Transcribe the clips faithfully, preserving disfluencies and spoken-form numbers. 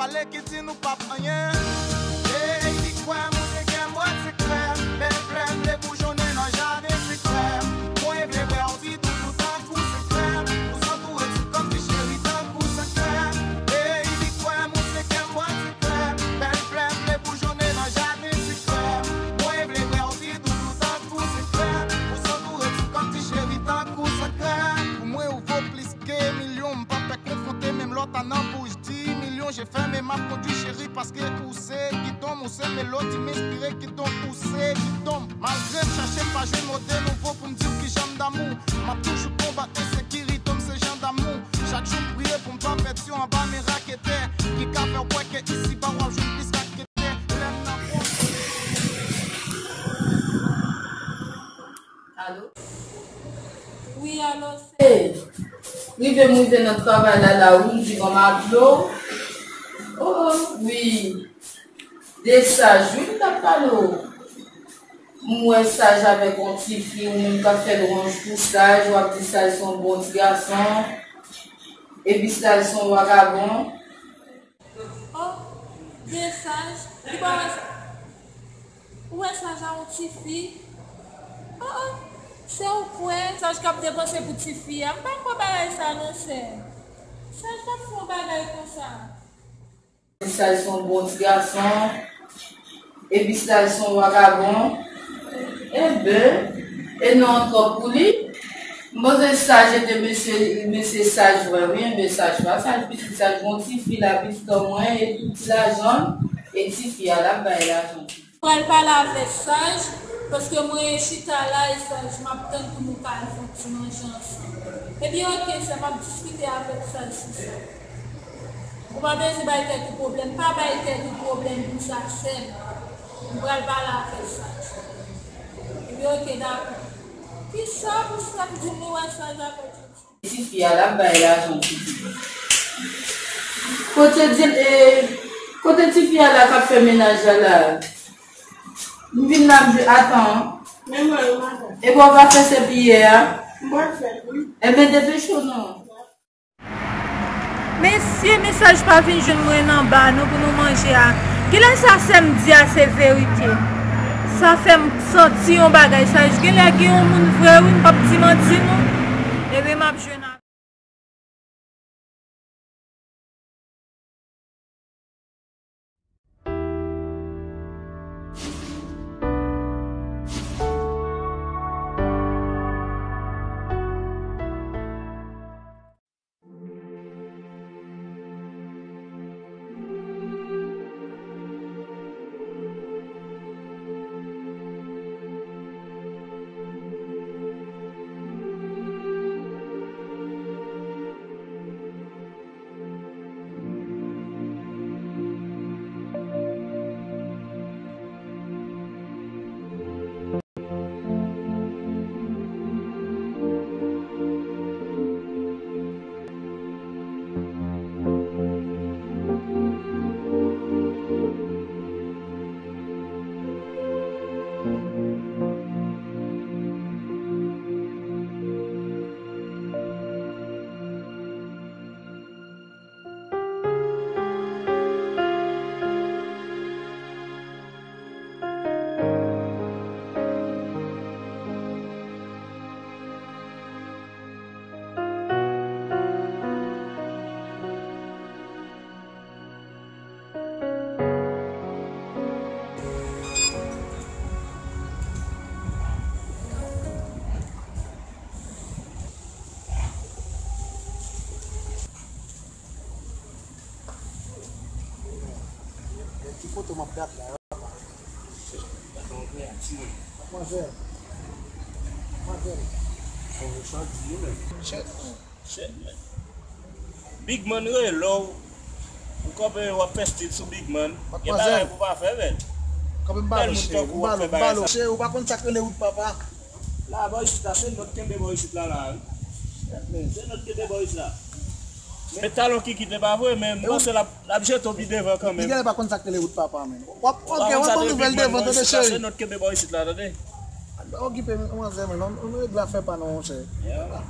Lè ki di nou p ap anyen. Baby, kwè m, ou se kè m, bwèt sekrè. Bèl flè m vle boujonnen nan jaden sekrè. Mwen vle wè w ti doudou tankou sekrè. Ou santoure ti kòm ti cheri tankou sekrè. Baby, kwè m, ou se kè m, bwèt sekrè. Bèl flè m vle boujonnen nan jaden sekrè. Mwen vle wè w ti doudou tankou sekrè. Ou santoure ti kòm ti cheri tankou sekrè. Pou mwen, ou vo plis ke milyon. M pa pè konfwonte menm lè w ta nan bouch. Dis milyon, je fèmen, m ap kondui cheri, paske ou se gidon m, ou se melodi m enspire, gidon ou se gidon m. Malgre m chache, m pa jwenn mo de nouvo pou m di w kijan m damou. M ap toujou konbat ensekirite, m se jan damou. Chak jou m priye pou m pa pèdi w anba men raketè ki ka fè w kwè ke isiba w ap jwenn plis raketè. Lè m nan pwòp Alo? Wi, alo, se. Rive m rive nan travay la, la, wi, m di bon m aple w. Oh, wi. De Saj, wi, m t ap pale w. M wè Saj avèk yon ti fi, ou menm k ap fè lwanj pou Saj, w ap di Saj se yon bon ti gason, epi Saj se yon vagabon. Oh, de Saj, li pa wè sa. Ou wè Saj a yon ti fi? Oh, oh, se ou kwè Saj k ap depanse pou ti fi a? M pa kwè bagay sa non, sè. Saj p ap fè yon bagay konsa. Saj se yon bon ti gason, epi Saj se yon vagabon. Enben, e non an twòp pou li. M panse Saj ete mesye, mesye Saj vre, wi, enben Saj pa Saj pitit, Saj gon ti fi la, pitit an mwen, e tout ti lajan l, e ti fi a l ap bay lajan. Pral pale avèk Saj, paske mwen chita la e Saj, m ap tann pou nou ka al fè yon ti manje ansanm. Ebyen, oke, sè, m ap diskite avèk Saj sou sa. Ou pa bezwen bay tèt ou pwoblèm, pa bay tèt ou pwoblèm pou sa, sè m. M pral pale avèk Saj. Ebyen, oke, dakò. Kisa pou sè m di m li wè Saj avèk yon ti Tifi a l ap bay lajan pou li. Kote di, e, kote tifi a la k ap fè menaj la la? M vin la, m jwe atan. Men mwen, yo maten. Epi w pa fè se piyè a? M pral fè l, wi. Enben, depeche w non. Mesye, mesaj pa vin jwenn mwen anba non pou nou manje a. Kilè sa sè m di a se verite? Sa fè m santi yon bagay. Sa genlè gen yon moun vre wi, m p ap di manti non. Ebyen, m ap jwenn avè Ki foto m ap gade la? Matmwazèl. Matmwazèl. Fò nou chwazi yo menm. Chèt, man. Chèt, man. Big Man rele w. Ou kanpe, w ap fè stil sou Big Man. Gen bagay pou w pa fè, men. Kanpe m balo, cheri. M balo, m balo. Cheri, ou pa konn sa k rele wout papa. La, bò isit la, se nòt kenbe bò isit la, la, wi. Se nòt kenbe bò isit la. Men talon ki kite pa vre, men m panse l ap, l ap jete w pi devan kanmenm. Li genlè pa konn sa k rele wout papa, men. W ap, oke, w ap ban nouvèl devan, tande, cheri. Se nòt kenbe bò isit la, tande. Okipe manzè, men, nou, nou regle afè pa nou, monchè.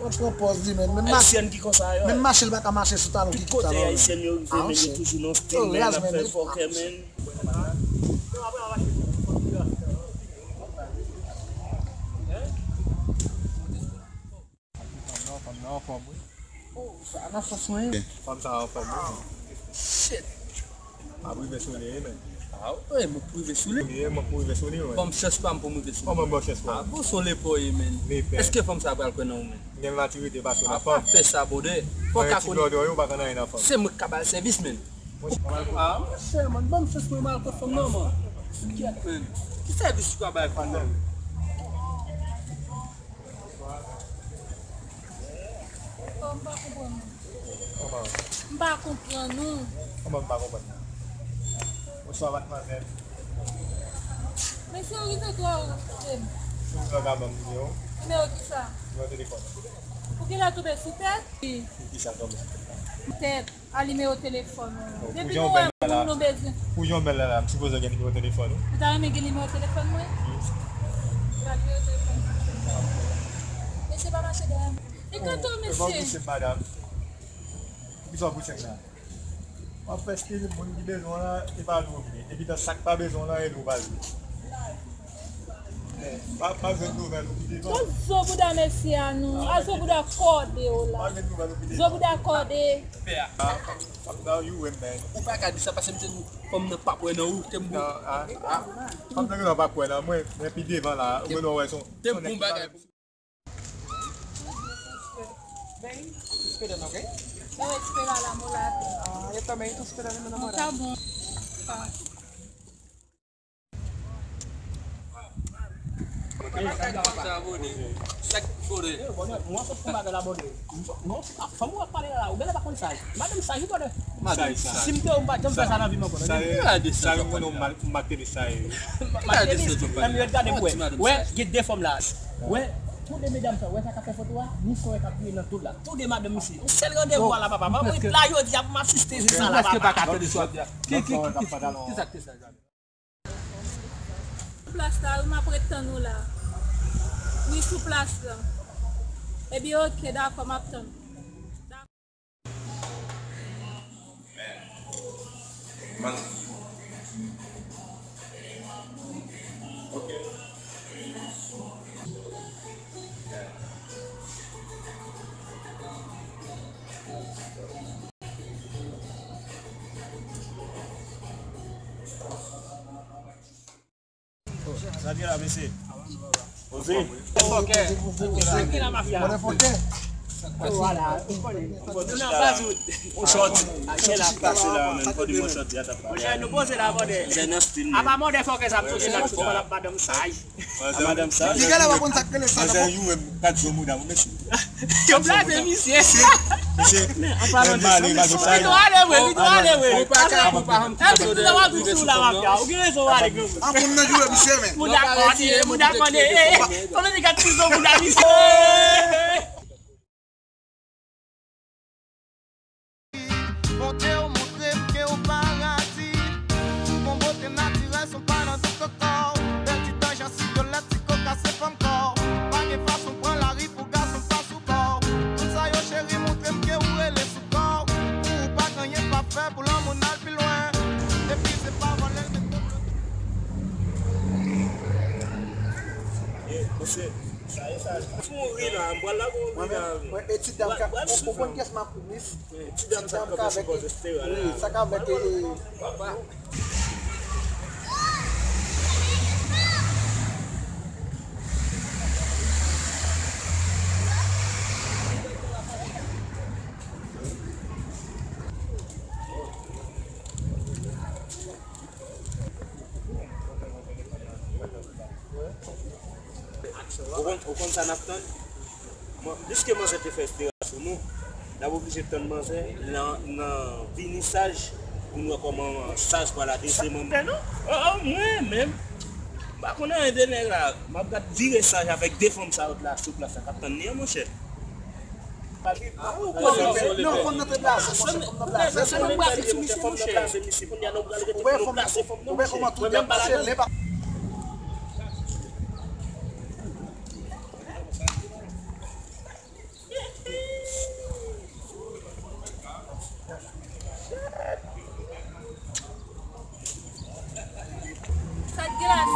Ou pran pòz li, men, men mache, Ayisyèn ki konsa yo. Menm mache, li pa ka mache sou talon ki talon. Tout kote Ayisyèn yo rive, men, yo toujou nan stil, men, nan fè fòkè, men. Fanm nan, fanm nan anfòm, wi. Oh, sa nan fòs mwen. Fanm sa anfòm, wi. Shit. M ap rive sou li, wi, men. Ah, wi, mwen pou rive sou li. Wi, mwen pou rive sou li, wi. Ban m chans pa m pou m rive sou li. Kòman ban w chans pa m? Ah, bon, se yon lepò ye, men. Lepè. Èske fanm sa pral kwè nan ou, men? Gen matirite pase nan fanm. Pa fè sa, brother. Fò ka konnen. Ti blòdò yo pa konn anyen nan fanm. Se mwen k ka ba l sèvis, men. Ah, monchè, man, ban m chans mwen, m al kot fanm nan, man. Kèt, men. Ki sèvis ou ka bay fanm nan? Oh, m pa konprann ou. Kòman? M pa konprann ou. Kòman m pa konprann ou? Bonswa, madmwazèl. Mesye, ou rive twò ou, frè m. Si w vle w ka ban m nimewo. Nimewo kisa? Nimewo telefòn. Ou genlè tonbe sou tè? Wi. Pou kisa tonbe sou tè? Tèt. A nimewo telefòn ou. Depi nou wè moun nou bezwen. Pou yon bèl la, la, m sipoze gen nimewo telefòn ou. Ou ta renmen gen nimewo telefòn mwen? Wi. Ou ta nimewo telefòn mwen. Mesye pa mache dèyè m. E kanto, mesye. Bon, mesye, madanm. Poukisa w pou chèk la? W ap fè stil moun ki bezwen w la, e pa nou vle. Epi tan sa k pa bezwen w la, e nou pa vle. Pa, pa jwenn nouvèl ou ki devan. Tout zo bouda mesye a nou. A zo bouda kòde yo la. Pa jwenn nouvèl ou ki devan. Zo bouda kòde. Pè a. Pa, pa, pa, you win, man. Ou pa ka di sa paske m te di fanm nan pa kwè nan ou, te m bon. Non, a, a, fanm nan genlè pa kwè nan mwen, men pi devan la, ou genlè wè son, te m bon bagay. Bem, espera, não, ok? Não, espera lá, morar. Ah, eu também tô esperando meu namorado. Tá bom. Tá. Sa k fòre? Mwen se pou bagay la, bòde. Non, se pa fanm ou ap pale la, ou bèl pa konn sa. Madanm sa, wi, bòde. Madanm sa. Si m te ou, m pa janm fè sa nan vi m ankò, non. Sa yo konnen w mal, m pa tande sa yo. Madanm sa, nan miyo gade pou wè. Wè, gen de fanm la. Wè, tou de medam sa, wè sa k ap fè foto a, ni fè wè k ap touye nan tout la. Tou de madanm misye. Yon sèl randevou a la, papa. Mwen la, yo di ap m asiste, se sa la, papa. Ki, ki, ki, ki, ki sa k te sa? Sou plas la, wi, m ap ret tann ou la. Wi, sou plas la. Ebyen, oke, dakò, m ap tann ou. Sa ki la, mesye? Poze. Fòkè. Sa ki la, mafya? Ou sòti. Ou sòti pase la, men. Kòm ou sòti a t ap pale. Monchè, nou poze la, mòdè. Apa mòdè fòkè sa, m sòti la, m ap madanm saj. Madanm sa. Li genlè pa konn sa k rele sa. Manzè, you wè m kat zo mouda mwen, mesye. Yo blaze misye. Mesye, mesye, men male, madanm sa. Li dwe ale vre, li dwe ale vre. Ou pa ka, ou pa janm. Èske ou ta va touche ou la, mafya? Ou gen rezon, ou ale, granmoun. A, moun nan joure misye, men. Mouda kòde, mouda kòde. Kòman li gad ti zo mouda misye? Bonte w montre m ke w paradi. Bon bote natirèl, son pa nan tout kò w. Bèl ti tan jan si vyolèt, ti koka se fanm kò w. Pa gen fason pran lari pou gason pa sou bò w. Tout sa yo cheri, montre m ke w rele sou kò w. Pou ou pa gen anyen pa fè pou lanmou n al pi lwen. Epi se pa vòlè l mete w. Mesye, sa e sa. Fon ri la, m pral lage yon ri la. Mwen, etid dam ka, ou konprann kiyès m ap miss? Ti dam sa k kanpe sou bò zestera la. Wi, sa k avèk, eh, papa. Ou konn, ou konn sa n ap tann? Mwen, piske manzè te fè estera sou nou, n ap oblije tann manzè nan, nan vini saj pou n wè kòman saj pral adrese manman. Sa k fè non? Oh, oh, mwen menm, m pa konn anyen de nèg la. M ap gad vire saj avèk de fanm sa yo t la sou plas la k ap tann li an, monchè. Non, fanm nan te blaze, monchè, fanm nan blaze. Ou wè fanm nan, ou wè kòman tout nèg mache, lè pa.